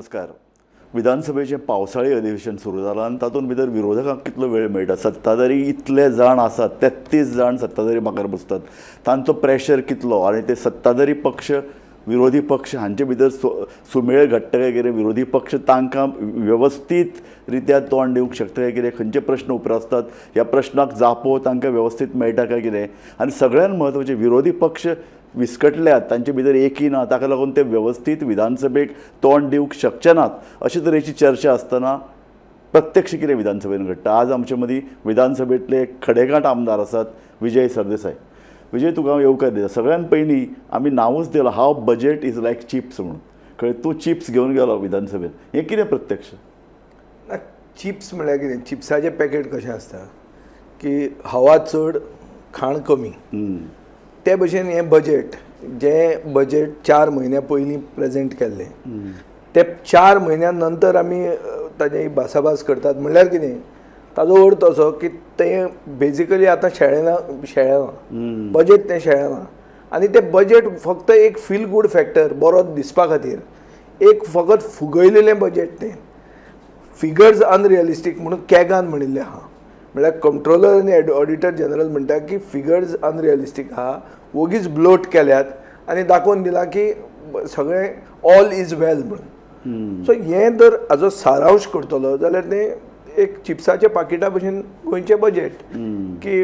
नमस्कार. विधानसभेचें पावसाळी अधिवेशन सुरू जालां आनी तातूंत भितर विरोधकांक कितलो वेळ मेळटा? सत्ताधारी इतले जाण आसात, 33 जाण सत्ताधारी बांकार बसतात, तांचो प्रेशर कितलो आनी ते सत्ताधारी पक्ष विरोधी पक्ष हांचे भितर सुमेळ घडटा काय कितें, विरोधी पक्ष तांकां वेवस्थीत रित्या तोंड दिवंक शकता काय कितें, खंयचे प्रश्न उप्रासतात ह्या प्रश्नाक जापो तांकां वेवस्थीत मेळटा काय कितें, आनी सगळ्यान म्हत्वाचें विरोधी पक्ष विस्कटल्यात, तांचे भितर एकी ना, ताका लागून ते वेवस्थीत विधानसभेक तोंड दिवंक शकचे नात अशे तरेची चर्चा आसतना प्रत्यक्ष कितें विधानसभेन घडटा. आज आमचे मदीं विधानसभेंतले खडेगांठ आमदार आसात विजय सरदेसाय. विजय, तुका हांव येवकार दिता. सगळ्यान पयलीं आमी नांवूच दिलां how budget is like chips म्हणून, कळ्ळें? तूं चिप्स घेवन गेलो विधानसभेन, हें कितें प्रत्यक्ष? ना, चिप्स म्हळ्यार कितें, चिप्साचें पॅकेट कशें आसता की हवा चड खाण कमी, ते भशेन हें बजेट, जें बजेट 4 म्हयन्या पयलीं प्रेजेंट केल्लें तें 4 म्हयन्या नंतर आमी ताजें भासाभास करतात. म्हणल्यार कितें ताजो अर्थ असो की तें बेजिकली आतां शेळेना, शेळेना बजेट, तें शेळेना आनी तें बजेट फक्त एक फील गूड फॅक्टर, बरो दिसपा खातीर एक फकत फुगयलेलें बजेट. तें फिगर्स अनरियलिस्टीक म्हणून कॅगान म्हणिल्लें आहा. म्हळ्यार कंट्रोलर आनी ऑडिटर जनरल म्हणटा की फिगर्स अनरियलिस्टीक आहा, वोगीच ब्लोट केल्यात आनी दाखोवन दिलां की सगळें ऑल is वेल म्हणून. सो हें जर हाजो सारांश करतलो जाल्यार तें एक चिप्साच्या पाकिटा भशेन गोंयचें बजेट की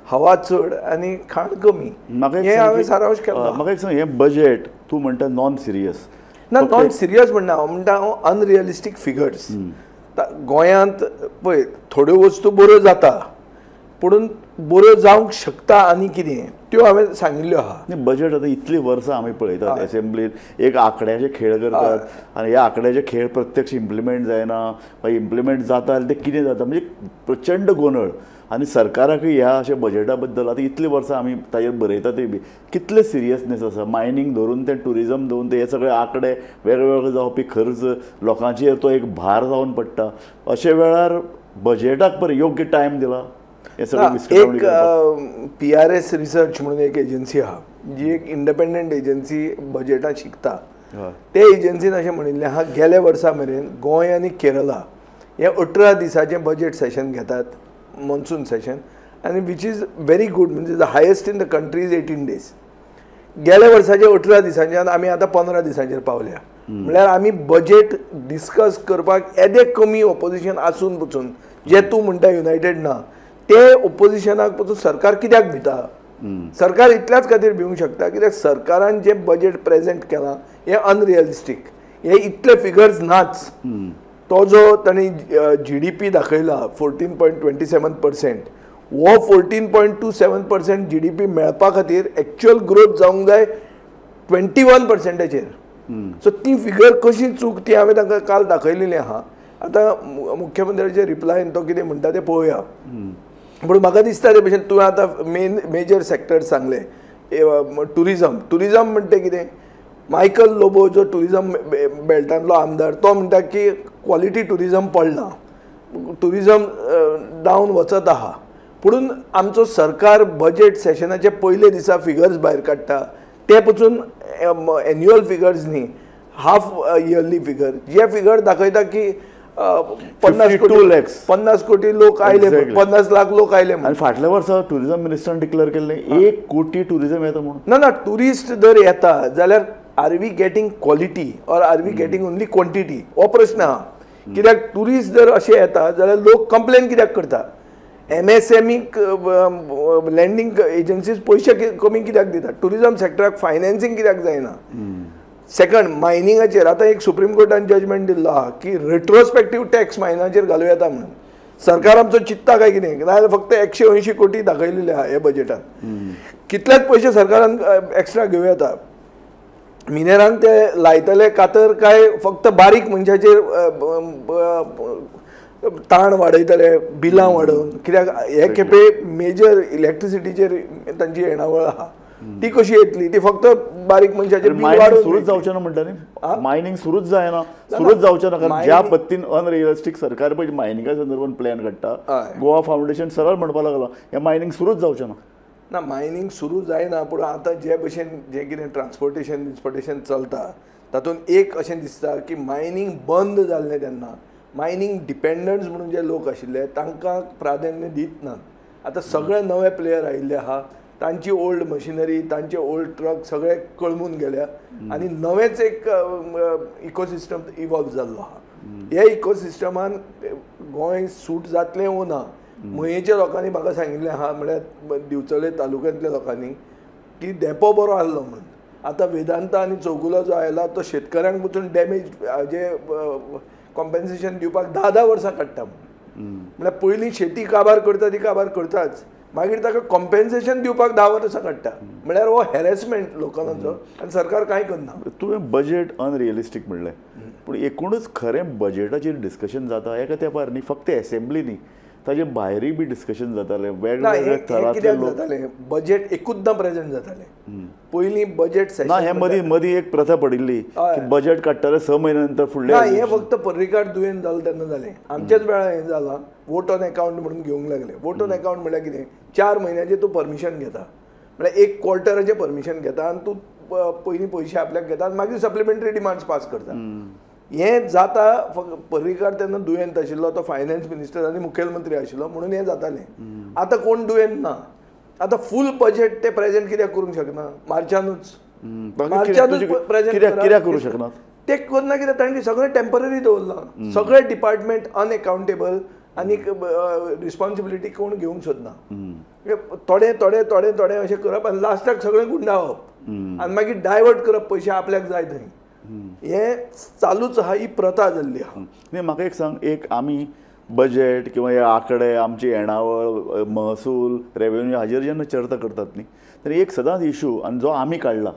हवा चड आनी खाण कमी, हें हांवें सारांश केला. म्हाका एक सांग, हें बजेट तूं म्हणटा नॉन सिरियस? ना, नॉन सिरियस म्हणना हांव, म्हणटा हांव अनरियलिस्टीक फिगर्स. गोंयांत पळय थोड्यो वस्तू बऱ्यो जाता पूण बऱ्यो जावंक शकता आनी कितें त्यो हांवें सांगिल्ल्यो आहा. बजेट आतां इतलीं वर्सां आमी पळयतात एसेंब्लीन एक आंकड्याचे खेळ करतात आनी ह्या आंकड्याचे खेळ प्रत्यक्ष इम्प्लिमेंट जायना, मागीर इम्प्लिमेंट जाता जाल्यार तें कितें जाता, म्हणजे प्रचंड गोंदळ. आनी सरकाराकूय ह्या अशा बजेटा बद्दल आतां इतलीं वर्सां आमी ताजेर बरयता ते बी कितले सिरियसनेस आसा. मायनींग धरून तें ट्युरिजम धरून ते हे सगळे आंकडे वेगळे जावपी खर्च लोकांचेर तो एक भार जावन पडटा. अशे वेळार बजेटाक बरें योग्य टायम दिला? एक PRS research म्हणून एक एजन्सी आहा जी एक इंडिपेंडंट एजन्सी बजेटां शिकता. ते एजन्सीन अशें म्हणिल्लें आहा गेल्या वर्सा मेरेन गोंय आनी केरला हे 18 दिसाचें बजेट सेशन घेतात, मॉन्सून सेशन, आनी which is very good, म्हणजे the highest in the country is 18 days. गेल्या वर्साचे 18 दिसांच्यान आमी आतां 15 दिसांचेर पावल्या. म्हणल्यार आमी बजेट डिस्कस करपाक येदे कमी ओपोजिशन आसून पसून, जे तूं म्हणटा युनायटेड ना, ते ओपोजिशनाक पसून सरकार कित्याक भिता? सरकार इतल्याच खातीर भिवंक शकता कित्याक सरकारान जें बजेट प्रेजेंट केलां हें अनरियलिस्टीक, हे इतले फिगर्स नाच. तो जो तांणी GDP दाखयला 14.27%, हो 14.27% GDP मेळपा खातीर एक्च्युअल ग्रोथ जावंक जाय 21%चेर. सो ती फिगर कशी चूक ती हांवें तांकां काल दाखयलेली आहा. आतां मुख्यमंत्र्याचे रिप्लायन तो कितें म्हणटा तें पळोवया. पूण म्हाका दिसता ते भशेन तुवें आतां मेन मेजर सॅक्टर सांगले, ट्युरिजम. ट्युरिजम म्हणटा कितें, मायकल लोबो जो ट्युरिजम बेल्टांतलो आमदार तो म्हणटा की क्वॉलिटी ट्युरिजम पडलां, ट्युरिजम डावन वचत आहा. पूण आमचो सरकार बजेट सेशनाचे पयले दिसा फिगर्स भायर काडटा ते पसून एन्युअल फिगर्स न्ही, हाफ इयरली फिगर, जे फिगर दाखयता की 50 कोटी लोक आयले, 50 लाख लोक आयले. आनी फाटल्या वर्सा ट्युरिजम मिनिस्टरान डिक्लेअर केल्लें 1 कोटी ट्युरिजम येता म्हणून. ना ना, ट्युरिस्ट जर येता जाल्यार are we getting quality or are we getting only quantity, हो प्रश्न आहा. कित्याक ट्युरिस्ट जर अशें येता जाल्यार लोक कंप्लेन कित्याक करता? MSME landing agencies पयशे कमी कित्याक दिता? ट्युरिजम सॅक्टराक फायनान्सींग कित्याक जायना? सेकंड, मायनिंगाचेर आतां एक सुप्रीम कोर्टान जजमेंट दिल्लो आहा की रेट्रोस्पेक्टीव टॅक्स मायनाचेर घालूं येता म्हणून. सरकार आमचो चिंत्ता काय कितें? नाजाल्यार फक्त 180 कोटी दाखयलेले आहा हे बजेटान, कितलेच पयशे सरकारान एक्स्ट्रा घेवं येता. मिनेरांक ते लायतले कातर काय फक्त बारीक मनशाचेर ताण वाडयतले बिलां वाडोवन? कित्याक हे खेपे मेजर इलेक्ट्रिसिटीचेर तांची येणावळ आहा, ती कशी येतली? ती फक्त बारीक मनशाचेर बिल वाडोवन सुरूच जावचें ना म्हणटा न्ही, मायनींग सुरूच जायना, सुरूच जावचें ना. कारण ज्या पद्दतीन अनरियलिस्टीक सरकार पळय मायनिंगा संदर्भात प्लॅन काडटा, गोवा फावंडेशन सरळ म्हणपाक लागला हें मायनींग सुरूच जावचें ना. ना, मायनींग सुरू जायना, पूण आतां जे भशेन जें कितें ट्रान्सपोर्टेशन बिन्सपोर्टेशन चलता तातूंत एक अशें दिसता की मायनींग बंद जाल्लें तेन्ना मायनींग डिपेंडन्स म्हणून जे लोक आशिल्ले तांकां प्राधान्य दीत नात. आतां सगळे नवे प्लेयर आयिल्ले आहा, तांची ओल्ड मशिनरी, तांचे ओल्ड ट्रक सगळे कळमून गेल्या आनी नवेंच एक इकोसिस्टम इवॉल्व जाल्लो आहा. ह्या इकोसिस्टमान गोंय सूट जातलें वो ना, मयेच्या लोकांनी म्हाका सांगिल्लें आहा, म्हळ्यार दिवचले तालुक्यांतल्या लोकांनी, की धेंपो बरो आहलो म्हणून. आतां वेदांता आनी चौगुलो जो आयला तो शेतकऱ्यांक पसून डॅमेज जे कॉम्पेन्सेशन दिवपाक 10-10 वर्सां काडटा. म्हळ्यार पयलीं शेती काबार करता ती काबार करताच, मागीर ताका कॉम्पेन्सेशन दिवपाक 10 वर्सां काडटा. म्हळ्यार हो हॅरेसमेंट लोकांचो आनी सरकार कांय करना. तुवें बजेट अनरियलिस्टीक म्हणलें, पूण एकूणच खरें बजेटाचेर डिस्कशन जाता एका तेंपार न्ही, फक्त एसेंब्ली न्ही, ताजे भायरूय बी डिस्कशन जातालें वेगवेगळे थरांतले लोक. जातालें बजेट एकूचदां प्रेजेंट जातालें. पयलीं बजेट ना, हें मदीं मदीं एक प्रथा पडिल्ली की बजेट काडटाले 6 म्हयन्या नंतर फुडले. हें फक्त पर्रीकार दुयेंत जालें तेन्ना जालें, आमच्याच वेळार हें जालां. वोट ऑन अकावंट म्हणून घेवंक लागले. वोट ऑन अकावंट म्हणल्यार कितें, 4 म्हयन्याचें तूं परमिशन घेता, म्हळ्यार एक क्वॉर्टराचें परमिशन घेता आनी तूं पयलीं पयशे आपल्याक घेता आनी मागीर सप्लिमेंटरी डिमांड्स पास करता. हें जाता फक्त पर्रीकार तेन्ना दुयेंत आशिल्लो, तो फायनान्स मिनिस्टर आनी मुखेलमंत्री आशिल्लो म्हणून हें जातालें. आतां कोण दुयेंत ना, आतां फूल बजेट ते प्रेजेंट कित्याक करूंक शकना? मार्चानूच मार्चानूच प्रेजेंट कित्याक करूंक शकना ते करना? कित्याक तांणी सगळें टेम्पररी दवरलां, सगळे डिपार्टमेंट अनएकाउंटेबल आनी रिस्पॉन्सिबिलिटी कोण घेवंक सोदना. थोडे थोडे थोडे थोडे अशें करप आनी लास्टाक सगळें गुंडावप आनी मागीर डायवर्ट करप पयशे आपल्याक जाय थंय. हें चालूच आहा, ही प्रथा जाल्ली आहा. न्ही म्हाका एक सांग, एक आमी बजेट किंवा हे आंकडे, आमची येणावळ, महसूल, रेवेन्यू हाजेर जेन्ना चर्चा करतात न्ही, तर एक सदांच इशू आनी जो आमी काडला,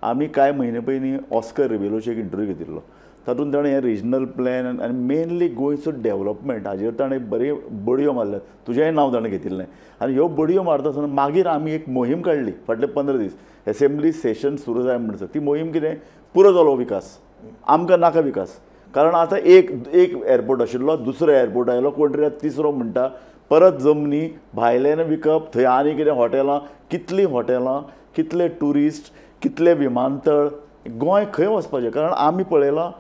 आमी कांय म्हयने पयलीं ऑस्कर रिबेलोचो एक इंटरव्यू घेतिल्लो, तातूंत ताणें हें रिजनल प्लॅन आनी मेनली गोंयचो डेवलपमेंट हाजेर ताणें बरी बडयो मारल्यात, तुजेंय नांव ताणें घेतिल्लें. आनी ह्यो बडयो मारता आसतना मागीर आमी एक मोहीम काडली फाटले 15 दीस, एसेंब्ली सेशन सुरू जाय म्हणसर. ती मोहीम कितें, पुरो जालो विकास, आमकां नाका विकास, कारण आतां एक एक एअरपोर्ट आशिल्लो, दुसरो एअरपोर्ट आयलो, कोण तरी आतां तिसरो म्हणटा, परत जमनी भायल्यान विकप, थंय आनी कितें हॉटेलां, कितलीं हॉटेलां, कितले ट्युरिस्ट, कितले विमानतळ, गोंय खंय वचपाचें? कारण आमी पळयलां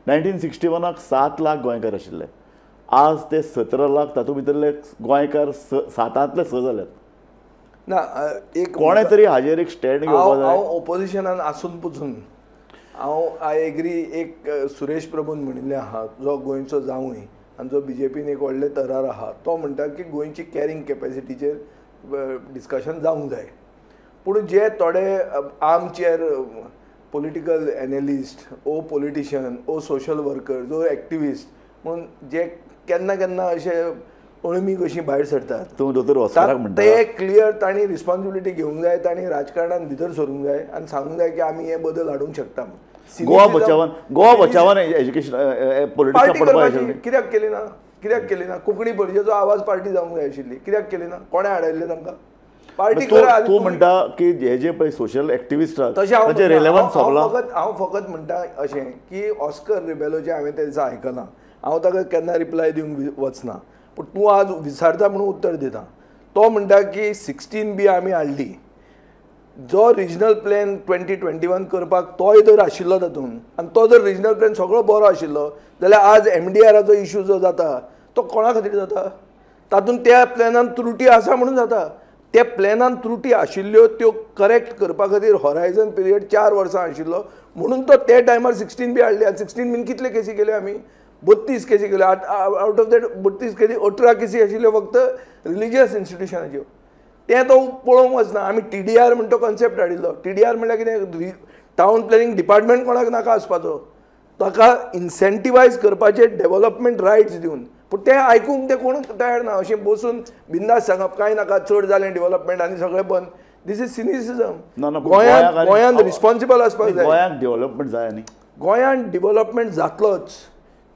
1961 7 लाख गोंयकार आशिल्ले, आज ते 17 लाख, तातूंत भितरले गोंयकार 7 6 जाल्यात. ना एक कोणें तरी हाजेर एक स्टँड घेवपाक जाय. हांव ओपोजिशनान आसून पसून हांव I agree. एक सुरेश प्रभून म्हणिल्लें आहा, जो गोंयचो जावूय आनी जो बीजेपीन एक व्हडले तरार आहा, तो म्हणटा की गोंयची कॅरिंग कॅपेसिटीचेर डिस्कशन जावंक जाय. पूण जे थोडे आर्मचेअर पॉलिटिकल एनलिस्ट ओ पॉलिटिशियन ओ सोशल वर्कर जो एक्टिविस्ट म्हणून जे केन्ना केन्ना अशे अळमी कशी भायर सरतात, ते क्लियर तांणी रिस्पॉन्सिबिलिटी घेवंक जाय, तांणी राजकारणान भितर सरूंक जाय आनी सांगूंक जाय की आमी हे बदल हाडूंक शकता. गोवा बचावान, गोवा बचावान एज्युकेशन पॉलिटिक्स कित्याक केली ना? कित्याक केली ना? कोंकणी परिशदेचो आवाज पार्टी जावंक जाय आशिल्ली, कित्याक केली ना? कोणें हाडयल्लें तांकां? पार्टी तूं म्हणटा की हे जे पळय सोशल एक्टिविस्ट आहात रेलेवन्स सोंपला. हांव फकत म्हणटा अशें की ऑस्कर रिबेलोचें हांवें ते दिसा आयकलां, हांव ताका केन्ना रिप्लाय दिवंक वचना, पूण तूं आज विचारता म्हणून उत्तर दिता. तो म्हणटा की 16B आमी हाडली, जो रिजनल प्लॅन 2021 करपाक तोय जर आशिल्लो तातूंत, आनी तो जर रिजनल प्लॅन सगळो बरो आशिल्लो जाल्यार आज MDRाचो इशू जो जाता तो कोणा खातीर जाता? तातूंत त्या प्लॅनान त्रुटी आसा म्हणून जाता. त्या प्लॅनान त्रुटी आशिल्ल्यो त्यो करेक्ट करपा खातीर हॉरायझन पिरियड 4 वर्सां आशिल्लो म्हणून तो त्या टायमार 16B हाडली. आनी 16Bन कितले केसी केल्यो आमी? 32 केसी केल्यो. आउट ऑफ that 32 केसी 18 केसी आशिल्ल्यो फक्त रिलिजियस इन्स्टिट्युशनाच्यो. तें तो पळोवंक वचना. आमी TDR म्हण तो कॉन्सेप्ट हाडिल्लो. TDR म्हणल्यार कितें? टावन प्लॅनिंग डिपार्टमेंट कोणाक नाका आसपाचो, ताका इन्सेंटिवायज करपाचे डेव्हलपमेंट रायट्स दिवन. पूण तें आयकूंक तें कोण तयार ना. अशें बसून बिंदास सांगप कांय नाका, चड जालें डेव्हलपमेंट आनी सगळें बंद, this is cynicism. गोंयांत रिस्पॉन्सिबल आसपाक जाय. गोंयांत डेव्हलपमेंट जाय न्ही, गोंयांत डेव्हलपमेंट जातलोच.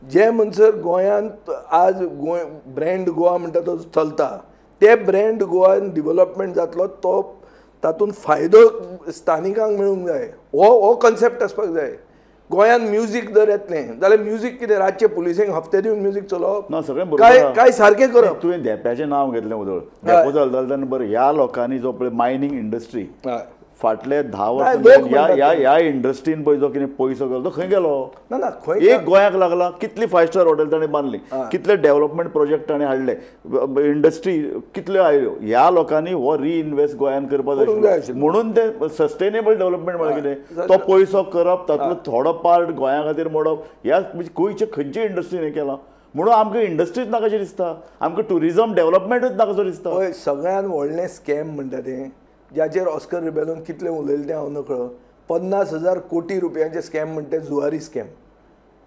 जे म्हणसर गोंयांत आज गोंय ब्रँड गोवा म्हणटा तो चलता, ते ब्रँड गोवान डेव्हलपमेंट जातलो, तो तातूंत फायदो स्थानिकांक मेळूंक जाय, हो कॉन्सेप्ट आसपाक जाय. गोंयांत म्युजीक जर येतलें जाल्यार म्युजीक कितें रातचें पुलिसेंक हप्ते दिवन म्युजीक चलोवप ना, सगळें काय काय सारकें करप. तुवें धेंप्याचें नांव घेतलें उदळ, धेंपो चलतालो तेन्ना बरें ह्या लोकांनी जो पळय मायनींग इंडस्ट्री फाटले 10 वर्सां ह्या ह्या इंडस्ट्रीन पळय जो कितें पयसो गेलो तो खंय गेलो? ना ना, एक गोंयाक लागला. कितली 5 स्टार हॉटेल ताणें बांदली, कितले डेव्हलपमेंट प्रोजेक्ट ताणें हाडले, इंडस्ट्री कितल्यो आयल्यो. ह्या लोकांनी हो रिइन्वेस्ट गोंयान करपाक जाय म्हणून ते सस्टेनेबल डेव्हलपमेंट म्हळ्यार कितें, तो पयसो करप, तातूंतलो थोडो पार्ट गोंया खातीर मोडप. ह्या गोंयचे खंयचे इंडस्ट्रीन हें केलां म्हणून आमकां इंडस्ट्रीच नाकाशें दिसता, आमकां ट्युरिजम डेव्हलपमेंटूच नाकासो दिसता. पळय सगळ्यान व्हडलें स्कॅम म्हणटा तें, ज्याचेर ऑस्कर रिबेलोन कितलें उलयलें तें हांव नकळो. 50,000 कोटी रुपयांचे स्कॅम म्हणटे जुवारी स्कॅम,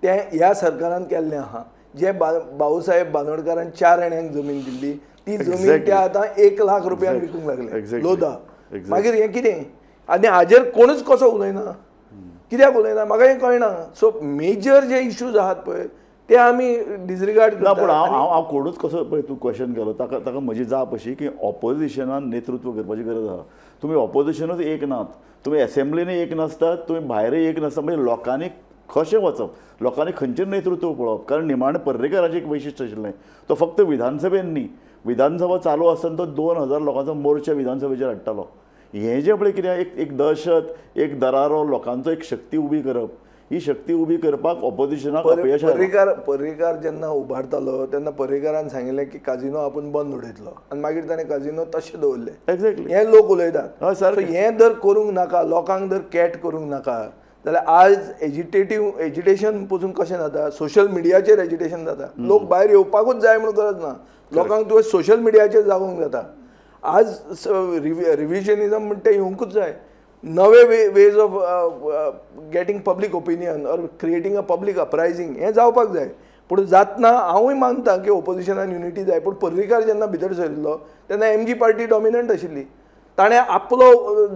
तें ह्या सरकारान केल्लें आहा. जें भाऊसाहेब बांदोडकारान 4 आण्यांक जमीन दिल्ली ती जमीन ते आतां 1 लाख रुपयांक विकूंक लागले लोधा. मागीर हें कितें? आनी हाजेर कोणूच कसो उलयना, कित्याक उलयना म्हाका हें कळना. सो मेजर जे इश्यूज आहात पळय ते आमी डिसरिगार्ड ना. पूण हांव हांव कोणूच कसो पळय तूं क्वेश्चन केलो ताका ताका म्हजी जाप अशी की ऑपोजिशनान नेतृत्व करपाची गरज आसा. तुमी ऑपोजिशनूच एक नात, तुमी एसेंब्लीनूय एक नासतात, तुमी भायरय एक नासता. म्हणजे लोकांनी कशें वचप, लोकांनी खंयचें नेतृत्व पळोवप? कारण निमाणें पर्रीकराचें एक वैशिश्ट आशिल्लें, तो फक्त विधानसभेन न्ही, विधानसभा चालू आसतना तो 2000 लोकांचो मोर्चा विधानसभेचेर हाडटालो. हें जें पळय कितें एक एक दहशत, एक दरारो, लोकांचो एक शक्ती उबी करप, ही शक्ती उबी करपाक ऑपोजिशनाक अपयश. पर्रीकार जेन्ना उबारतालो तेन्ना पर्रीकारान सांगिल्लें की काजिनो आपूण बंद उडयतलो आनी मागीर ताणें काजिनो तशें दवरलें. एक्झॅक्टली हें लोक उलयतात. हें जर करूंक नाका, लोकांक जर कॅट करूंक नाका जाल्यार आज एजिटेशन पसून कशें जाता, सोशल मिडियाचेर एजिटेशन जाता. लोक भायर येवपाकूच जाय म्हणून गरज ना, लोकांक तुवें सोशल मिडियाचेर जागोवंक जाता. आज रिविजनिजम म्हणटा तें येवंकूच जाय. नवे ways of getting public opinion or creating a public uprising हें जावपाक जाय. पूण जातना हांवूय मानता की ओपोजिशनान युनिटी जाय. पूण पर्रीकार जेन्ना भितर सरिल्लो तेन्ना एमजी पार्टी डॉमिनंट आशिल्ली, ताणें आपलो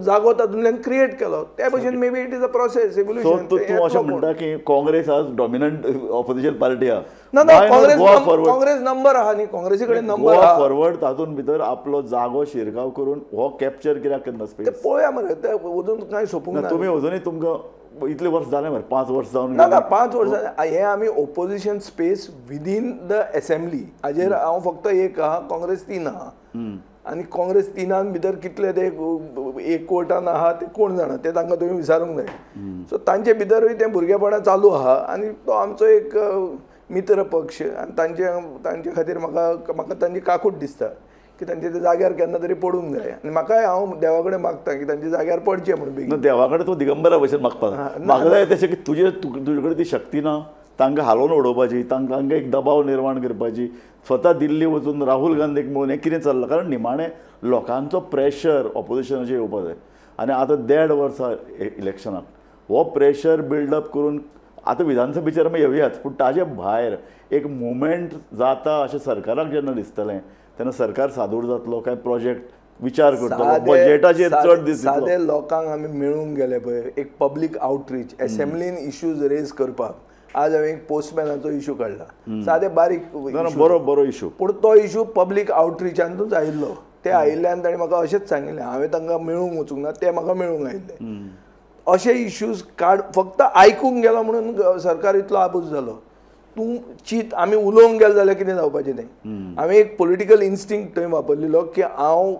जागो तातूंतल्यान क्रिएट केलो. त्या भशेन maybe it is a process evolution. तूं अशें म्हणटा की काँग्रेस आज डॉमिनंट ऑपोजिशन पार्टी आहा? ना ना, काँग्रेस नंबर आहा न्ही, काँग्रेसी कडेन नंबर आहा. फॉरवर्ड तातूंत भितर आपलो जागो शिरगांव करून हो कॅप्चर कित्याक करना स्पेस ते पळोवया मरे. ते अजून कांय सोंपूंक ना. तुमी अजुनूय तुमकां इतले वर्स जालें मरे, 5 वर्स जावन ना ना 5 वर्सां हें आमी opposition space within the assembly हाजेर हांव फक्त एक आहा, काँग्रेस 3 आहा. आनी काँग्रेस 3 भितर कितले ते एक कोर्टान आहा ते कोण जाणा, ते तांकां तुमी विचारूंक जाय. सो तांचे भितरूय तें भुरगेपणां चालू आहा आनी तो आमचो एक मित्र पक्ष आनी तांचे खातीर म्हाका म्हाका तांची काकूट दिसता की तांचे ते जाग्यार केन्ना तरी पडूंक जाय. आनी म्हाकाय हांव देवा कडेन मागता की तांच्या जाग्यार पडचें म्हणून बेगीन. देवा कडेन तूं दिगंबरा भशेन मागपाक म्हाका जाय तशें की तुजे कडेन ती शक्ती ना तांकां हालोवन उडोवपाची, तांकां एक दबाव निर्माण करपाची. स्वता दिल्ली वचून राहुल गांधीक मेळून हें कितें चल्लां? कारण निमाणें लोकांचो प्रेशर ऑपोजिशनाचेर येवपाक जाय. आनी आतां 1.5 वर्सां इलेक्शनाक हो प्रेशर बिल्डअप करून आतां विधानसभेचेर आमी येवयाच, पूण ताजे भायर एक मुवमेंट जाता अशें सरकाराक जेन्ना दिसतलें तेन्ना सरकार सादूर जातलो, कांय प्रोजेक्ट विचार करतलो, बजेटाचेर चड दीस. सादे लोकांक आमी मेळूंक गेले पळय, एक पब्लीक आउटरीच एसेंब्लीन इश्यूज रेज करपाक. आज हांवें एक पोस्टमॅनाचो इशू काडला, सादे बारीक बरो बरो इशू, पूण तो इशू पब्लीक आउटरिचानूच आयिल्लो. ते आयिल्ल्यान ताणें म्हाका अशेंच सांगिल्लें, हांवें तांकां मेळूंक वचूंक ना, ते म्हाका मेळूंक आयिल्ले. अशे इश्यूज काड फक्त आयकूंक गेलो म्हणून सरकार इतलो आबूज जालो. तूं चीत आमी उलोवंक गेले जाल्यार कितें जावपाचें तें. हांवें एक पॉलिटिकल इन्स्टिंक्ट थंय वापरलेलो की हांव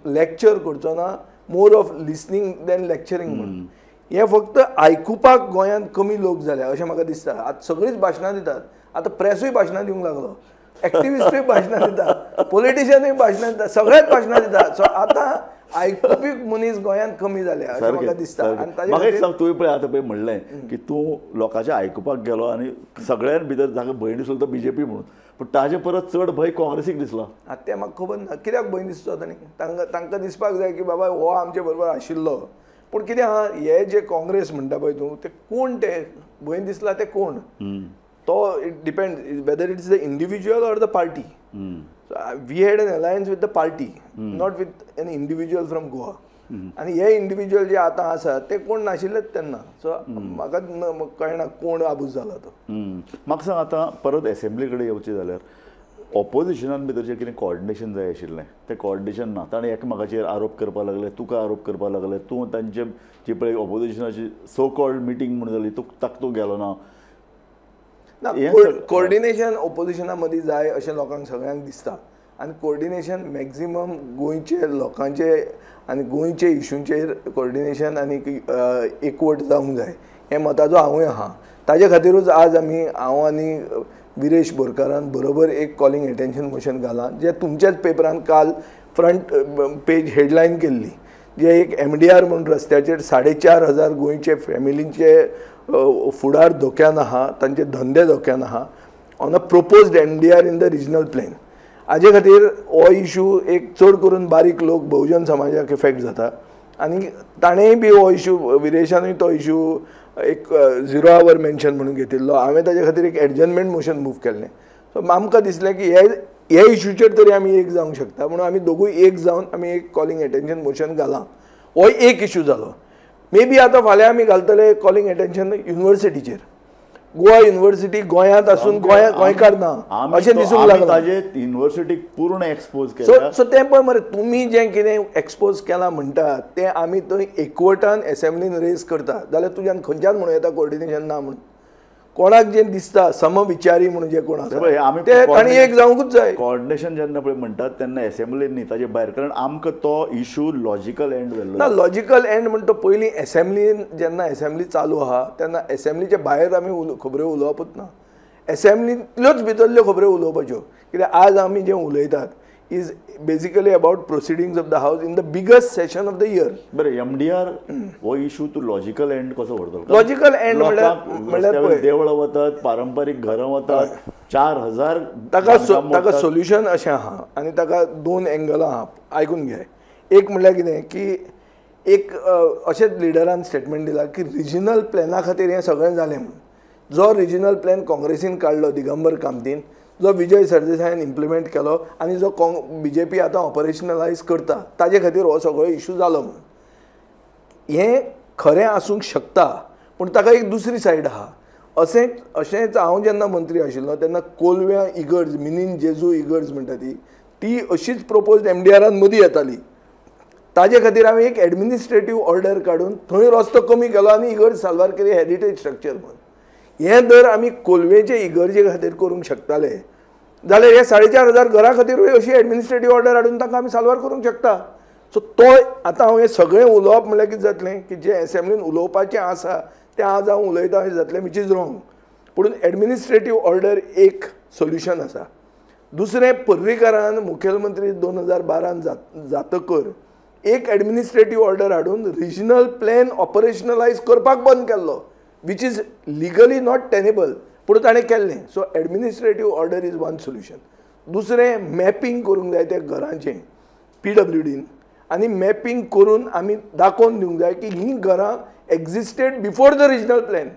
लॅक्चर करचो ना, more of listening than lecturing म्हणून. हें फक्त आयकुपाक गोंयांत कमी लोक जाले अशें म्हाका दिसता. आतां सगळींच भाशणां दितात, आतां प्रेसूय भाशणां दिवंक लागलो, एक्टिविस्टूय भाशणां दितात, पॉलिटिशियनूय भाशणां दितात, सगळेच भाशणां दितात. सो आतां आयकुपी मनीस गोंयांत कमी जाले अशें म्हाका दिसता. आनी म्हाका एक सांग, तुवें पळय आतां पळय म्हणलें की तूं लोकांचें आयकुपाक गेलो आनी सगळ्यां भितर जाका भंय दिसलो तो बीजेपी म्हणून, पूण ताजे परत चड भंय काँग्रेसीक दिसला. आतां तें म्हाका खबर ना कित्याक भंय दिसतो तांणी. तांकां दिसपाक जाय की बाबा हो आमचे बरोबर आशिल्लो. पूण कितें आहा, हे जे काँग्रेस म्हणटा पळय तूं, ते कोण ते भंय दिसला ते कोण, तो it depend whether it is the individual or the party. We had an alliance with the party, not with an individual from Goa. आनी हे इंडिविज्युअल जे आतां आसा ते कोण नाशिल्लेच तेन्ना. सो म्हाका कळना कोण आबूज जाला तो. म्हाका सांग आतां परत एसेंब्ली कडेन येवचें जाल्यार ऑपोजिशनान भितर जें कितें कॉर्डिनेशन जाय आशिल्लें तें कॉर्डिनेशन ना. ताणें एकमेकाचेर आरोप करपाक लागले, तुका आरोप करपाक लागले, तूं तांचे जी पळय ऑपोजिशनाची सो कॉल्ड मिटींग म्हूण जाली, तूं ताका तूं गेलो ना. ना, कोऑर्डिनेशन ऑपोजिशना मदीं जाय अशें लोकांक सगळ्यांक दिसता. आनी कोऑर्डिनेशन मॅक्झिमम गोंयचे लोकांचे आनी गोंयचे इशूंचेर कोऑर्डिनेशन आनी एकवट जावंक जाय हें मताचो हांवूय आहा. ताजे खातीरूच आज आमी हांव आनी विरेश बोरकारान बरोबर एक कॉलिंग एटेन्शन मोशन घालां, जें तुमच्याच पेपरान काल फ्रंट पेज हेडलायन केल्ली, जे एक MDR म्हणून रस्त्याचेर 4,500 गोंयचे फॅमिलींचे फुडार धोक्यान आहा, तांचे धंदे धोक्यान आहा on a proposed MDR in the regional plan. हाजे खातीर हो इशू एक चड करून बारीक लोक बहुजन समाजाक इफेक्ट जाता आनी ताणेंय बी हो इशू विरेशानूय तो इशू एक 0 our mention म्हणून घेतिल्लो. हांवें ताजे खातीर एक एडजर्नमेंट मोशन मूव केल्लें. सो आमकां दिसलें की हे इशूचेर तरी आमी एक जावंक शकता म्हणून आमी दोगूय एक जावन आमी एक कॉलिंग एटेन्शन मोशन घालां. हो एक इशू जालो. मे बी आतां फाल्यां आमी घालतले कॉलिंग एटेन्शन युनिवर्सिटीचेर. गोवा युनिवर्सिटी गोंयांत आसून गोंयकार ना अशें दिसूंक लागलां. युनिवर्सिटीक पूर्ण एक्सपोज केला. सो तें पळय मरे तुमी जें कितें एक्सपोज केलां म्हणटा तें आमी थंय एकवटान एसेंब्लीन रेज करता जाल्यार तुज्यान खंयच्यान म्हणूं येता कोऑर्डिनेशन ना म्हणून. कोणाक जें दिसता समविचारी म्हणून जे कोण आसा ते तांणी एक जावंकूच जाय. कोऑर्डिनेशन जेन्ना पळय म्हणटात तेन्ना एसेंब्लीन न्ही ताजे भायर, कारण आमकां तो इशू लॉजिकल एंड व्हेल्लो ना. लॉजिकल एंड म्हणटा पयलीं एसेंब्लीन जेन्ना एसेंब्ली चालू आहा तेन्ना एसेंब्लीच्या भायर आमी खबऱ्यो उलोवपूच ना, एसेंब्लींतल्योच भितरल्यो खबऱ्यो उलोवपाच्यो. कित्याक आज आमी जें उलयतात is basically about proceedings of the house in the biggest session of the year. बरें, MDR हो इशू तूं लॉजिकल एंड कसो व्हरतलो? लॉजिकल एंड म्हणल्यार देवळां वतात, पारंपारीक घरां वतात, 4,000 ताका सोल्युशन अशें आहा आनी ताका 2 एंगलां आहा, आयकून घे. एक म्हणल्यार कितें की एक अशेंच लिडरान स्टेटमेंट दिलां की रिजनल प्लॅना खातीर हें सगळें जालें म्हणून. जो रिजनल प्लॅन काँग्रेसीन काडलो दिगंबर कामतीन, जो विजय सरदेसायान इम्प्लिमेंट केलो आनी जो BJP आतां ऑपरेशनलायज करता ताजे खातीर हो सगळो इशू जालो म्हणून. हें खरें आसूंक शकता पूण ताका एक दुसरी सायड आहा. अशेंच हांव जेन्ना मंत्री आशिल्लो तेन्ना कोलव्यां इगर्ज, मिनीन जेजू इगर्ज म्हणटा ती अशीच प्रपोज MDRान मदीं येताली. ताजे खातीर हांवें एक एडमिनिस्ट्रेटीव ऑर्डर काडून थंय रस्तो कमी केलो आनी इगर्ज साल्वार केली हेरिटेज स्ट्रक्चर म्हणून. हें जर आमी कोलवेचे इगर्जे खातीर करूंक शकताले जाल्यार हे 4,500 घरां खातीरूय अशी एडमिनिस्ट्रेटीव ऑर्डर हाडून तांकां आमी साल्वार करूंक शकता. सो तो आतां हांव हें सगळें उलोवप म्हणल्यार कितें जातलें की जें एसेंब्लीन उलोवपाचें आसा तें आज हांव उलयतां अशें जातलें, which is wrong. पूण एडमिनिस्ट्रेटीव ऑर्डर एक सोल्युशन आसा. दुसरें, पर्रीकारान मुखेलमंत्री 2012 जातकर एक एडमिनिस्ट्रेटीव ऑर्डर हाडून रिजनल प्लॅन ऑपरेशनलायज करपाक बंद केल्लो, which is legally not tenable, पूण ताणें केल्लें. So administrative order is one solution. दुसरें, मॅपिंग करूंक जाय त्या घरांचें PWDन आनी मॅपिंग करून आमी दाखोवन दिवंक जाय की हीं घरां existed before the regional plan.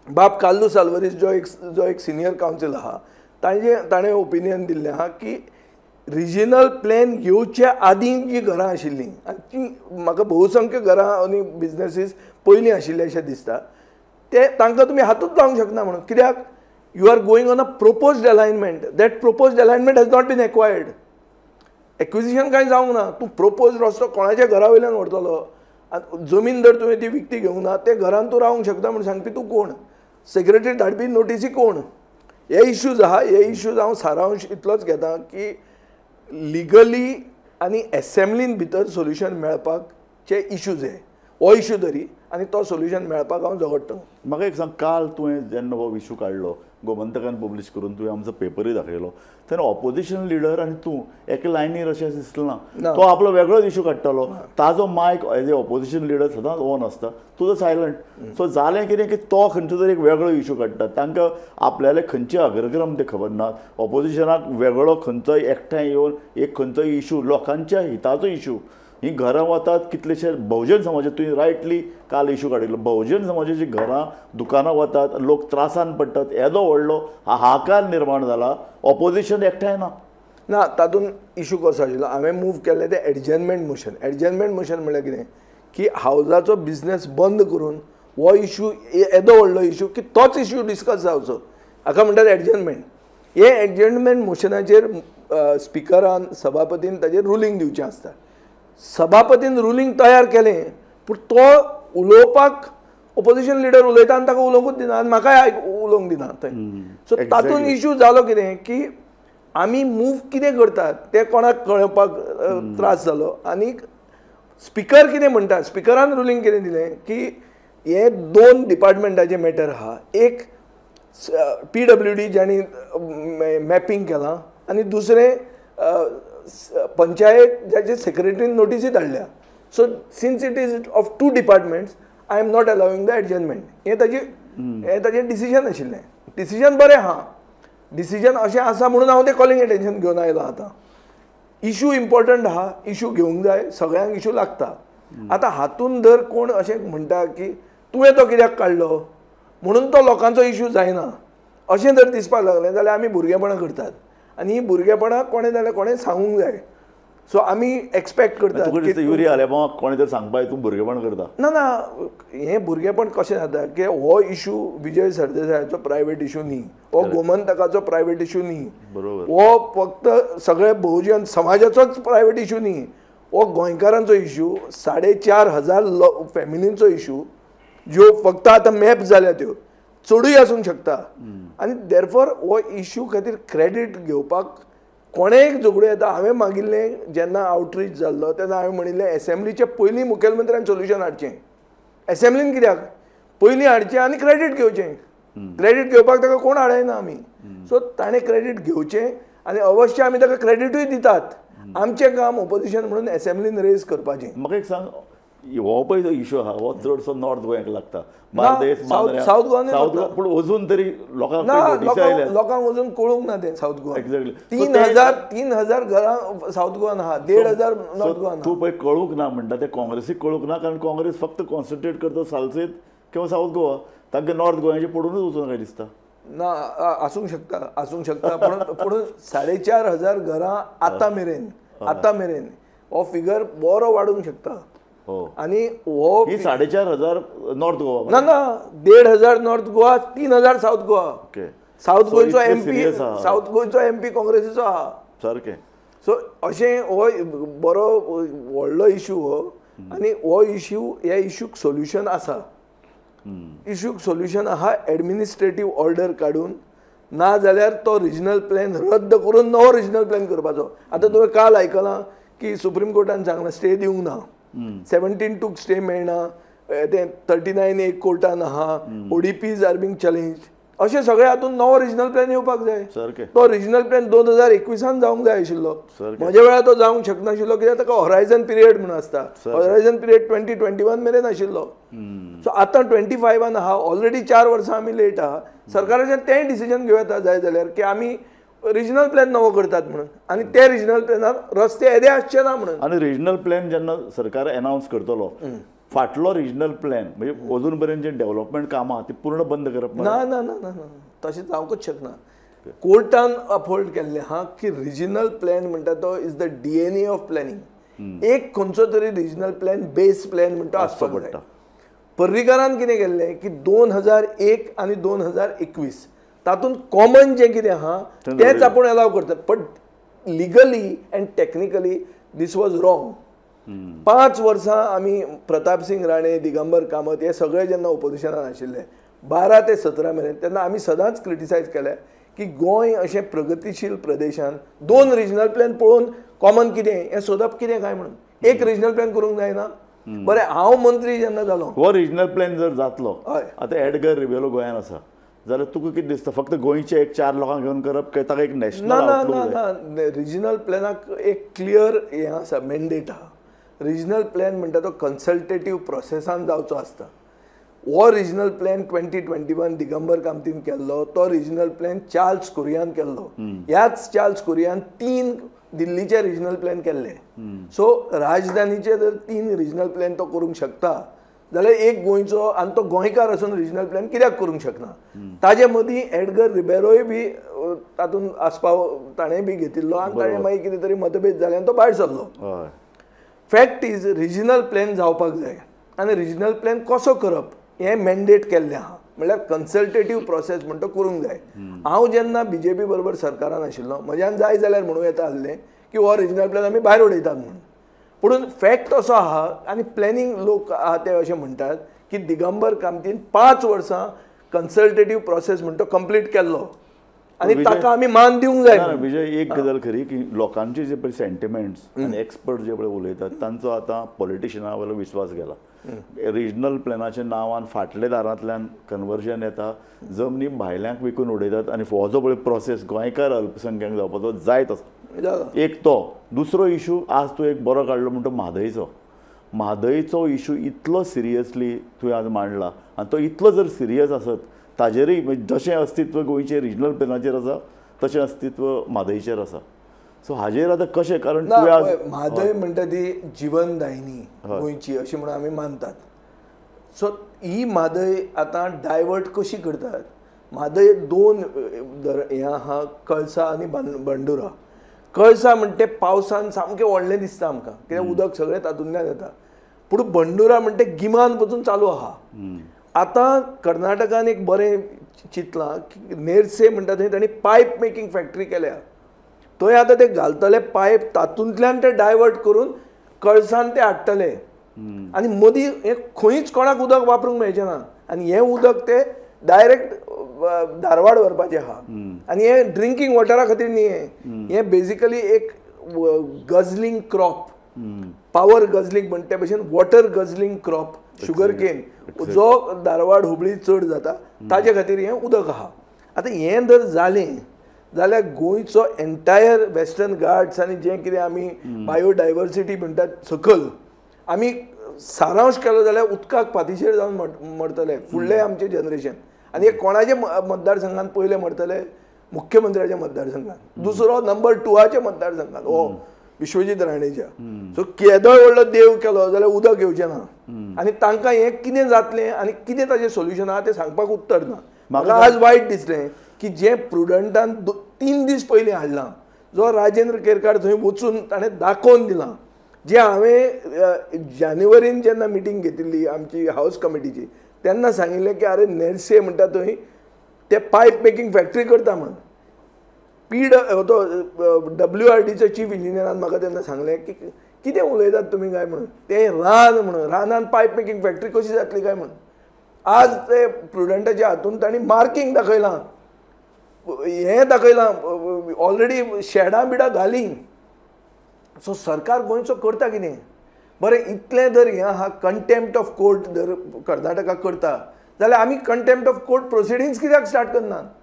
बाब कार्लूस आल्वारीस जो एक सिनियर कावन्सील आहा ताणें ओपिनियन दिल्लें आहा की रिजनल प्लॅन येवचे आदीं जीं घरां आशिल्लीं आनी तीं म्हाका बहुसंख्य घरां आनी बिजनसीस पयलीं आशिल्ले अशें दिसता, ते तांकां तुमी हातूच लावंक शकना म्हणून. कित्याक you are going on a proposed alignment, that proposed alignment has not been acquired. Acquisition कांय जावंक ना. तूं प्रोपोज रस्तो कोणाच्या घरा वयल्यान व्हरतलो आनी जमीन जर तुवें ती विकती घेवंक ना ते घरान तूं रावंक शकता म्हूण सांगपी तूं कोण? सेक्रेटरी धाडपी नोटीसी कोण? हे इश्यूज आहा. हे इश्यूज हांव सारांश इतलोच घेता की लिगली आनी एसेंब्लीन भितर सोल्युशन मेळपाचे इश्यूज हे, हो इश्यू तरी आनी तो सोल्युशन मेळपाक हांव झगडटलो. म्हाका एक सांग, काल तुवें जेन्ना हो इशू काडलो गोमंतकान पब्लीश करून तुवें आमचो पेपरूय दाखयलो तेन्ना ऑपोजिशन लिडर आनी तूं एका लायनीर अशें दिसलें ना. तो आपलो वेगळोच इशू काडटालो, ताजो mic as a opposition leader सदांच ऑन आसता, तुजो सायलंट. सो जालें कितें की तो खंयचो तरी एक वेगळो इशू काडटा, तांकां आपल्याले खंयचे अग्रक्रम ते खबर ना. ऑपोजिशनाक वेगळो खंयचोय एकठांय येवन एक खंयचोय इशू, लोकांच्या हिताचो इशू, ही घरां वतात कितलेशे बहुजन समाजाचे, तुवें रायटली काल इशू काडिल्लो, बहुजन समाजाची घरां दुकानां वतात, लोक त्रासान पडटात, येदो व्हडलो हाहाकार निर्माण जाला, ऑपोजिशन एकठांय ना. ना, तातूंत इशू कसो आशिल्लो, हांवें मूव केल्लें तें एडजर्नमेंट मोशन. एडजर्नमेंट मोशन म्हणल्यार कितें की हावजाचो बिजनेस बंद करून हो इशू येदो व्हडलो इशू की तोच इशू डिस्कस जावचो, हाका म्हणटात एडजर्नमेंट. हे एडजर्नमेंट मोशनाचेर स्पिकरान सभापतीन ताजेर रुलींग दिवचें आसता. सभापतीन रुलींग तयार केलें पूण तो उलोवपाक ओपोजिशन लिडर उलयता आनी ताका उलोवंकूच दिना आनी म्हाकाय उलोवंक दिना थंय. सो तातूंत इशू जालो कितें की आमी मूव कितें करतात तें कोणाक कळपाक त्रास जालो. आनी स्पिकर कितें म्हणटा, स्पिकरान रुलींग कितें दिलें की हे 2 डिपार्टमेंटाचे मॅटर आहा, एक PWD जांणी मॅपिंग केलां आनी दुसरें पंचायत जाचे सेक्रेटरीन नोटीसी धाडल्या. So since it is of 2 departments I am not allowing the adjournment. हें ताजें डिसिजन आशिल्लें. डिसिजन बरें आहा, डिसिजन अशें आसा म्हणून हांव तें कॉलिंग एटेन्शन घेवन आयलां. आतां इशू इम्पॉर्टंट आहा, इशू घेवंक जाय, सगळ्यांक इशू लागता. आतां हातून जर कोण अशें म्हणटा की तुवें तो कित्याक काडलो म्हणून तो लोकांचो इशू जायना अशें जर दिसपाक लागलें जाल्यार आमी भुरगेपणां करतात आनी ही भुरगेपणां कोणें जाल्यार कोणें सांगूंक जाय. सो आमी एक्सपेक्ट करतात युरी आलेमांवाक कोणें तर सांगपाक तूं भुरगेपण करता. ना ना, हें भुरगेपण कशें जाता की हो इशू विजय सरदेसायाचो प्रायवेट इशू न्ही, हो गोमंतकाचो प्रायवेट इशू न्ही, बरोबर, हो फक्त सगळे बहुजन समाजाचोच प्रायवेट इशू न्ही, हो गोंयकारांचो इशू, 4,500 फॅमिलींचो इशू ज्यो फक्त आतां मॅप जाल्या त्यो चडूय आसूंक शकता. आनी देरफॉर हो इशू खातीर क्रेडीट घेवपाक कोणेंय झगडूं येता. हांवें मागिल्लें जेन्ना आवटरीच जाल्लो तेन्ना हांवें म्हणिल्लें एसेंब्लीचे पयलीं मुखेलमंत्र्यान सोल्युशन हाडचें, एसेंब्लीन कित्याक पयलीं हाडचें आनी क्रेडीट घेवचें. क्रेडीट घेवपाक ताका कोण हाडयना आमी. सो ताणें क्रेडीट घेवचें आनी अवश्य आमी ताका क्रेडिटूय दितात. आमचें काम ओपोजिशन म्हणून एसेंब्लीन रेज करपाचें. म्हाका एक सांग, हो पळय जो इशू आहा हो चडसो नॉर्थ गोंयाक लागता, सावथ गोवा, सावथ गोवा, पूण अजून तरी लोकांक लोकांक अजून कळूंक ना तें सावथ गोवा. एक्झॅक्टली 3,000 घरां सावथ गोवान आहा, 1,500 नॉर्थ गोवान. तूं पळय कळूंक ना म्हणटा तें काँग्रेसीक कळूंक ना, कारण काँग्रेस फक्त कॉन्सन्ट्रेट करता सालसेत किंवा सावथ गोवा, तांकां नॉर्थ गोंयाचें पडूनच वचूंक काय दिसता ना. आसूंक शकता, आसूंक शकता, पूण पूण 4,500 घरां आतां मेरेन, आतां मेरेन हो फिगर बरो वाडूंक शकता. आनी हो 4,500 नॉर्थ गोवा ना ना, 1,500 north Goa, 3,000 south Goa. South गोंयचो एमपी, सावथ गोंयचो एमपी काँग्रेसीचो आहा सारकें. सो अशें हो बरो व्हडलो इशू हो, आनी हो इशू, ह्या इशूक सोल्युशन आसा. इशूक सोल्युशन आहा एडमिनिस्ट्रेटीव ऑर्डर काडून, ना जाल्यार तो रिजनल प्लॅन रद्द करून नवो रिजनल प्लॅन करपाचो. आतां तुवें काल आयकलां की सुप्रीम कोर्टान सांगलां स्टे दिवंक ना, 17(2 स्टे मेळना, तें 39A कोर्टान आहा, ODPs are being challenge, अशें सगळें हातूंत नवो रिजनल प्लॅन येवपाक जाय. तो रिजनल प्लॅन 2021 जावंक जाय आशिल्लो, म्हज्या वेळार तो जावंक शकनाशिल्लो कित्याक ताका हॉरायझन पिरियड म्हणून आसता. हॉरायझन पिरियड 2021 मेरेन आशिल्लो. सो आतां 25 आहा, ऑलरेडी 4 वर्सां आमी लेट आहा. सरकाराच्यान तेंय डिसिजन घेवं येता जाय जाल्यार की आमी रिजनल प्लॅन नवो करतात म्हणून, आनी ते रिजनल प्लॅनार रस्ते येदे आसचे ना म्हणून. आनी रिजनल प्लॅन जेन्ना सरकार एनावन्स करतलो, फाटलो रिजनल प्लॅन म्हणजे अजून पर्यंत जे डेव्हलपमेंट कामां ती पूर्ण बंद करप ना ना ना ना तशें जावंकूच शकना. कोर्टान अपहोल्ड केल्लें आहा की रिजनल प्लॅन म्हणटा तो is the DNA of planning. एक खंयचो तरी रिजनल प्लॅन बेस प्लॅन म्हणटा आसचो पडटा. पर्रीकारान कितें केल्लें की 2001 आनी 2021 तातूंत कॉमन जें कितें आहा तेंच आपूण एलाव करतात, but legally and technically this was wrong. 5 वर्सां आमी प्रताप सिंग राणे, दिगंबर कामत हे सगळे जेन्ना ओपोजिशनान आशिल्ले 12 ते 17 मेरेन, तेन्ना आमी सदांच क्रिटिसायज केलें की गोंय अशें प्रगतीशील प्रदेशान 2 रिजनल प्लॅन पळोवन कॉमन कितें हें सोदप कितें काय म्हणून एक रिजनल प्लॅन करूंक जायना. बरें, हांव मंत्री जेन्ना जालो हो रिजनल प्लॅन जर जातलो, आतां एडगर रिबेलो गोंयान आसा जाल्यार तुका कितें दिसता, फक्त गोंयचे एक 4 लोकांक घेवन करप काय ताका एक नॅशनल? ना ना ना, रिजनल प्लॅनाक एक क्लियर हें आसा, मॅन्डेट आहा. रिजनल प्लॅन म्हणटा तो कन्सल्टेटीव प्रोसेसान जावचो आसता. हो रिजनल प्लॅन 2021 दिगंबर कामतीन केल्लो, तो रिजनल प्लॅन चार्ल्स कुरियान केल्लो. ह्याच चार्ल्स कुरियान 3 दिल्लीचे रिजनल प्लॅन केल्ले. सो राजधानीचे जर 3 रिजनल प्लॅन तो करूंक शकता जाल्यार एक गोंयचो, आनी तो गोंयकार आसून रिजनल प्लॅन कित्याक करूंक शकना? ताजे मदीं एडगर रिबेरोय बी तातूंत आस्पाव ताणें बी घेतिल्लो आनी ताणें मागीर कितें तरी मतभेद जाले आनी तो भायर सरलो. फॅक्ट is regional plan जावपाक जाय, आनी रिजनल प्लॅन कसो करप हें मॅन्डेट केल्लें आहा, म्हणल्यार कन्सल्टेटीव प्रोसेस म्हणटा करूंक जाय. हांव जेन्ना बीजेपी बरोबर सरकारान आशिल्लो, म्हज्यान जाय जाल्यार म्हणूं येता आसलें की हो रिजनल प्लॅन आमी भायर उडयतात म्हणून, पूण फॅक्ट असो आहा आनी प्लॅनिंग लोक आहा ते अशें म्हणटात की दिगंबर कामतीन 5 वर्सां कन्सल्टेटीव प्रोसेस म्हणटा कंप्लीट केल्लो आनी ताका आमी मान दिवंक जाय. विजय, एक गजाल खरी की लोकांचे जे पळय सेंटिमेंट्स आनी एक्सपर्ट जे पळय उलयतात तांचो आतां पॉलिटिशियना वयलो विस्वास गेला. रिजनल प्लॅनाच्या नांवान फाटल्या दारांतल्यान कन्वर्जन येता, जमनी भायल्यांक विकून उडयतात आनी हो जो पळय प्रोसेस गोंयकार अल्पसंख्याक जावपाचो जायत आसा. एक तो दुसरो इशू आज तूं एक बरो काडलो म्हणटा म्हादयचो. म्हादयचो इशू इतलो सिरियसली तुवें आज मांडला आनी तो इतलो जर सिरियस आसत ताजेरय जशें अस्तित्व गोंयचें रिजनल प्लॅनाचेर आसा तशें अस्तित्व म्हादयचेर आसा. सो हाजेर आतां कशें, कारण म्हादय म्हणटा ती जिवनदायिनी गोंयची अशें म्हणून आमी मानतात. सो ही म्हादय आतां डायवर्ट कशी करतात? म्हादय दोन हें आहा, कळसा आनी बंडुरा. कळसा म्हणटे पावसान सामकें व्हडलें दिसता आमकां, कित्याक उदक सगळें तातूंतल्यान येता. पूण बंडुरा म्हणटे गिमान पसून चालू आहा. आतां कर्नाटकान एक बरें चिंतलां की नेरसे म्हणटा थंय तांणी पायप मेकिंग फॅक्टरी केल्या. थंय आतां ते घालतले पायप, तातूंतल्यान ते डायवर्ट करून कळसान ते हाडटले आनी मदीं हें खंयच कोणाक उदक वापरूंक मेळचें ना आनी हें उदक ते डायरेक्ट धारवाड व्हरपाचें आहा. आनी हें ड्रिंकींग वॉटरा खातीर न्ही, हें हें बेजिकली एक गजलिंग क्रॉप, पावर गजलिंग म्हणटा ते भशेन water guzzling crop, sugar cane जो धारवाड हुबळी चड जाता ताजे खातीर हें उदक आहा. आतां हें जर जालें जाल्यार गोंयचो एन्टायर वेस्टर्न घाट्स आनी जें कितें आमी बायोडायवर्सिटी म्हणटात सकयल आमी सारांश केलो जाल्यार उदकाक पातिशेर जावन मरतले फुडले आमचे जनरेशन. आनी हे कोणाचे मतदारसंघात पयले मरतले? मुख्यमंत्र्याच्या मतदारसंघात, दुसरो नंबर 2 मतदारसंघात हो विश्वजीत राणेच्या. सो केदोय व्हडलो देव केलो जाल्यार उदक येवचें ना आनी तांकां हें कितें जातलें आनी कितें ताजें सोल्युशन आहा तें सांगपाक उत्तर ना. म्हाका आज वायट दिसलें की जें प्रुडंटान 3 दीस पयलीं हाडलां, जो राजेंद्र केरकार थंय वचून ताणें दाखोवन दिलां, जें हांवें जानेवारीन जेन्ना मिटींग घेतिल्ली आमची हावस कमिटीची तेन्ना सांगिल्लें की आरे नेरसे म्हणटा थंय ते पायप मेकिंग फॅक्टरी करता म्हणून. पी तो WRDच्या चीफ इंजिनियरान म्हाका तेन्ना सांगलें की कितें उलयतात तुमी काय म्हणून, तें रान म्हणून, रानान पायप मेकिंग फॅक्टरी कशी जातली काय म्हणून. आज ते प्रुडंटाच्या हातून तांणी मार्कींग दाखयलां, हें दाखयलां, ऑलरेडी शेडां बिडां घालीं. सो सरकार गोंयचो करता कितें? बरें, इतलें जर हें आहा कंटेम्प्ट ऑफ कोर्ट जर कर्नाटका करता जाल्यार आमी कंटेम्प्ट ऑफ कोर्ट प्रोसिडिंग्स कित्याक स्टार्ट करनात?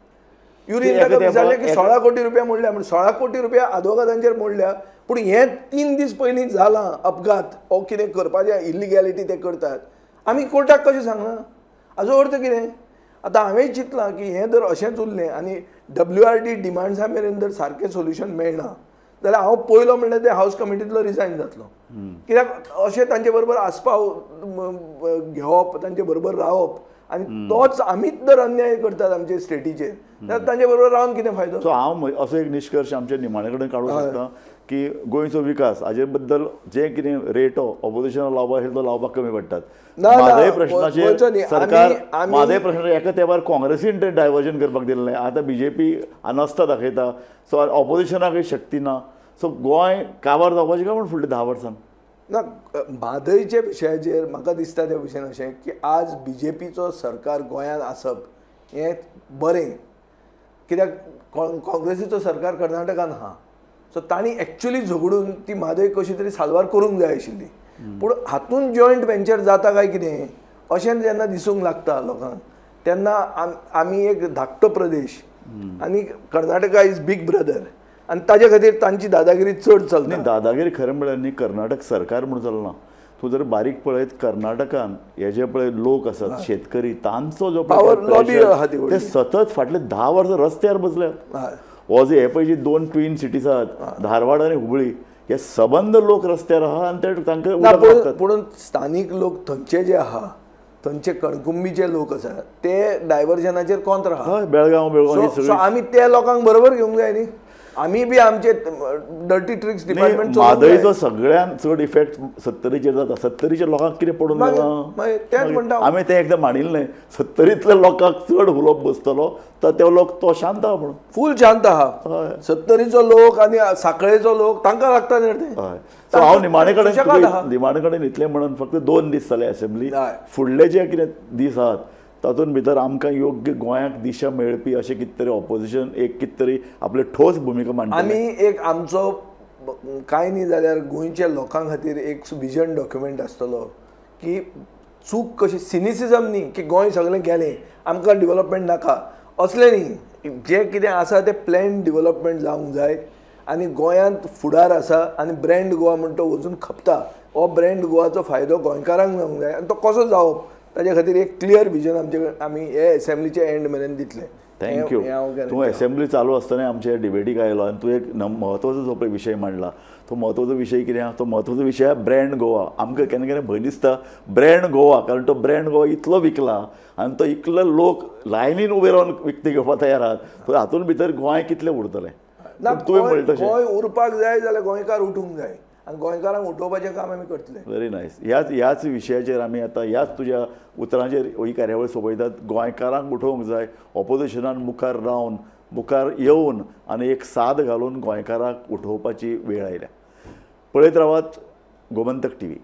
युरीन ताका विचारलें की 16 कोटी रुपया मोडल्या म्हण, 16 कोटी रुपया आदवोगादांचेर मोडल्या, पूण हें 3 दीस पयलीं जालां अपघात ओ कितें करपाचें इलिगॅलिटी ते करतात, आमी कोर्टाक कशें सांगलां? हाजो अर्थ कितें? आतां हांवें चिंतलां की हें जर अशेंच उरलें आनी WRD डिमांड्सा मेरेन जर सारकें सोल्युशन मेळना जाल्यार हांव पयलो म्हणल्यार ते हावस कमिटींतलो रिजायन जातलो. कित्याक अशें तांचे बरोबर आस्पाव घेवप, तांचे बरोबर रावप आनी तोच आमीच जर अन्याय करतात आमचे स्टेटीचेर जाल्यार तांचे बरोबर रावन कितें फायदो? सो हांव असो एक निश्कर्श आमच्या निमाणे कडेन काडूंक शकता की गोंयचो विकास हाजे बद्दल जें कितें रेटो ऑपोजिशनाक लावपाक आशिल्लो तो लावपाक कमी पडटात. म्हादय प्रश्नाचेर सरकार, म्हादय प्रश्नाचेर एका तेंपार काँग्रेसीन तें डायवर्जन करपाक दिलें, आतां BJP अनास्था दाखयता. सो ऑपोजिशनाकय शक्ती ना. सो गोंय काबार जावपाचें काय म्हूण फुडल्या 10 वर्सां? ना, म्हादयच्या विशयाचेर म्हाका दिसता त्या भशेन अशें की आज BJPचो सरकार गोंयांत आसप हें बरें, कित्याक काँग्रेसीचो सरकार कर्नाटकान आहा. सो तांणी एक्चुअली झगडून ती म्हादय कशी तरी साल्वार करूंक जाय आशिल्ली. पूण हातूंत जॉयंट वेंचर जाता काय कितें अशें जेन्ना दिसूंक लागता लोकांक तेन्ना आमी एक धाकटो प्रदेश आनी कर्नाटका is big brother आनी ताजे खातीर तांची दादागिरी चड चलता. दादागिरी खरें म्हळ्यार न्ही कर्नाटक सरकार म्हूण चलना. तूं जर बारीक पळयत कर्नाटकान हे जे पळय लोक आसात शेतकरी तांचो जो पावर लॉबी आहा ते सतत फाटले 10 वर्सां रस्त्यार बसल्यात. हो जे हे पळय जी 2 ट्विन सिटीज आहात धारवाड आनी हुबळी हे सबंद लोक रस्त्यार आहा आनी ते तांकां. पूण स्थानीक लोक थंयचे जे आहा, थंयचे कणकुंबीचे लोक आसा ते डायवर्जनाचेर कॉन्त्र आहा. बेळगांव बेळगांव आमी त्या लोकांक बरोबर घेवंक जाय न्ही. आमी बी आमचे डर्टी ट्रिक्स डिपार्टमेंट. म्हादयचो सगळ्यांत चड इफेक्ट 70चेर जाता. 70च्या लोकांक कितें पडून तेंच म्हणटा आमी, तें एकदां मांडिल्लें 70तल्या लोकांक चड उलोवप बसतलो तर ते लोक तो शांत आहा म्हणून फूल शांत आहा. 70चो लोक आनी साखळेचो लोक तांकां लागता न्ही तें. सो हांव निमाणे कडेन इतलें म्हणून फक्त 2 दीस जाले असेंब्ली, फुडले जे कितें दीस आहात तातूंत भितर आमकां योग्य गोंयाक दिशा मेळपी अशें कितें तरी ऑपोजिशन एक कितें तरी आपले ठोस भुमिका मांडटलें. आमी एक आमचो कांय न्ही जाल्यार गोंयच्या लोकां खातीर एक विजन डॉक्युमेंट आसतलो की चूक कशी, सिनिसिजम न्ही की गोंय सगळें गेलें आमकां डिवलपमेंट नाका असलें न्ही, जें कितें आसा तें प्लॅन डिवलपमेंट जावंक जाय आनी गोंयांत फुडार आसा आनी ब्रँड गोवा म्हण तो वचून खपता, हो ब्रँड गोवाचो फायदो गोंयकारांक जावंक जाय आनी तो कसो जावप ताजे खातीर एक क्लियर विजन आमचे आमी हे एसेंब्लीचे एंड मेरेन दितले. Thank you. तूं एसेंब्ली चालू आसतना आमच्या डिबेटीक आयलो आनी तूं एक म्हत्वाचो जो पळय विशय मांडला तो म्हत्वाचो विशय कितें आहा, तो म्हत्वाचो विशय आहा ब्रँड गोवा. आमकां केन्ना केन्ना भंय दिसता ब्रँड गोवा, कारण तो ब्रँड गोवा इतलो विकला आनी तो इतलो लोक लायनीन उबे रावन विकते घेवपाक तयार आहात, हातूंत भितर गोंय कितलें उरतलें? ना, गोंय उरपाक जाय जाल्यार गोंयकार उठूंक जाय आनी गोंयकारांक उठोवपाचें काम आमी करतले. Very nice. ह्याच विशयाचेर आमी आतां ह्याच तुज्या उतरांचेर ही कार्यावळ सोंपयतात. गोंयकारांक उठोवंक जाय, ऑपोजिशनान मुखार रावन मुखार येवन आनी एक साद घालून गोंयकारांक उठोवपाची वेळ आयल्या. पळयत रावात गोमंतक टीव्ही.